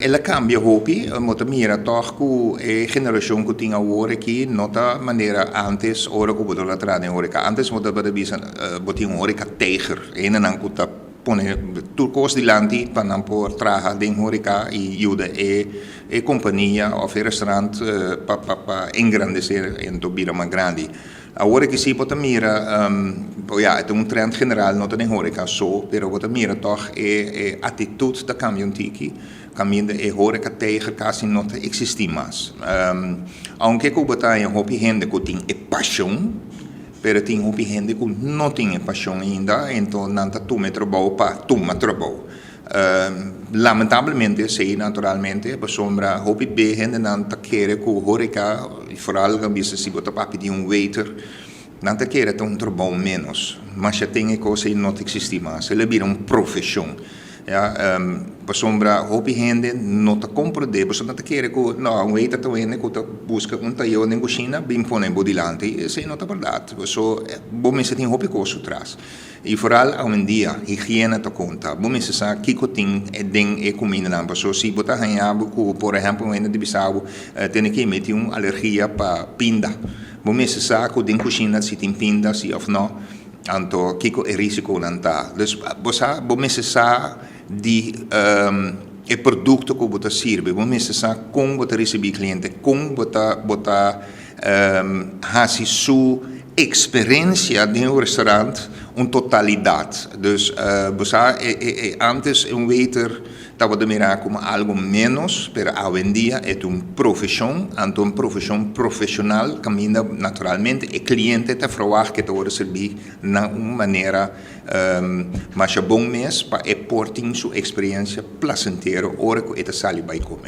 El a kambia hopi, bo ta mira tòg ku e generashon ku tin awor aki no ta manera antes ora ku bo ta traha den horeca. Antes bo tabata bisa bo tin un horeca tijger, hendenan ku ta pone tur kos dilanti pa nan por traha den horeca i yuda e kompania òf e restaurant pa engrandesé anto bira mas grandi. Awor aki si bo ta mira, ya, e ta un trend general, no ta den horeca so, pero bo ta mira tòg e atitut ta kambia un tiki. Kaminda e horeca tijger kasi no ta eksistí mas. Aunke ku bo ta haña hopi hende ku tin e pashon, pero tin hopi hende ku no tin e pashon ainda, enton nan ta tuma e trabou pa tuma trabou. Lamentablemente esei naturalmente, pasobra hopi be hendenan ta kere ku horeca, i foral bisa si bo ta papia di un waiter, nan ta kere ta un trabou ménos. Masha tin e kos ei no ta eksistí mas. El a bira un profeshon. Ya, pasobra hopi hende no ta komprondé, pasobra nan ta kere ku no, un waiter ta un hende ku ta buska un tayó den kushina bin pone bo dilanti. Esei no ta bèrdat. Paso bo mester tin hopi kos su tras. I foral awendia higiena ta konta. Bo mester sa kiko tin den e kumindanan. Paso si bo ta haña bo ku por ehèmpel un hende ta bisa bo tene ke mi tin un alergia pa pinda. Bo mester sa ku den kushina si tin pinda si òf no. Anto kiko e risikonan ta. Dus bo sa bo mester sa di e produkto ku bo ta sirbi. Bo mester sa kon bo ta risibí kliente, kon bo ta bo ta hasi su eksperensia den un restaurant un totalidat. Dus bo sa e e antes un waiter tabata mira komo algu ménos, pero awendia e ta un profeshon, anto un profeshon profeshonal kaminda naturalmente e kliente ta ferwagt ke ta wòrdu sirbí na un manera masha bon mes pa e por tin su eksperensia plasentero ora ku e ta sali bai kome.